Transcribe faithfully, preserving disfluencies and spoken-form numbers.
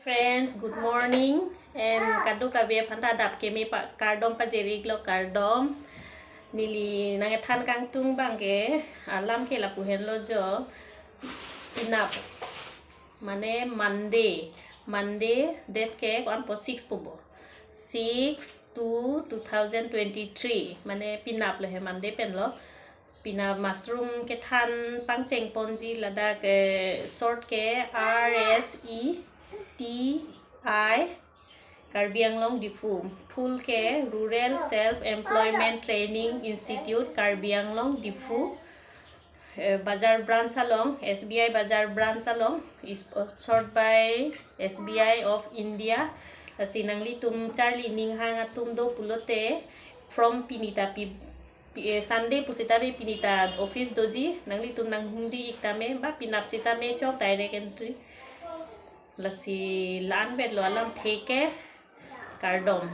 Friends, good morning. And kadokave aphan ta adap keme pa kardom pajir-iklo, kardom. Neli nangthan kangtung abang ke, alam ke lapu henlo jo. Pinap, mane Monday. Monday, date ke ko-an po, six pupo. Six two two thousand twenty-three. Mane pinap lo he, Monday pen lo. Pinap mushroom kethan pangcheng ponji, ladak, eh, short ke R S E T I, Karbi Anglong Diphu. Full ke Rural Self Employment Training Institute, Karbi Anglong Diphu. Eh, Bazar Branch along, S B I Bazar Branch along, is sponsored by S B I of India. Lasi nanglitum charli ninghang atum do pulote, from pini ta pi, pi, eh, Sunday pusitame pini ta office doji, nanglitum nanghumri-ik tame, ba pinap sitame chok direct entry. Lasi la-an vet lo alamthe ke, kardom.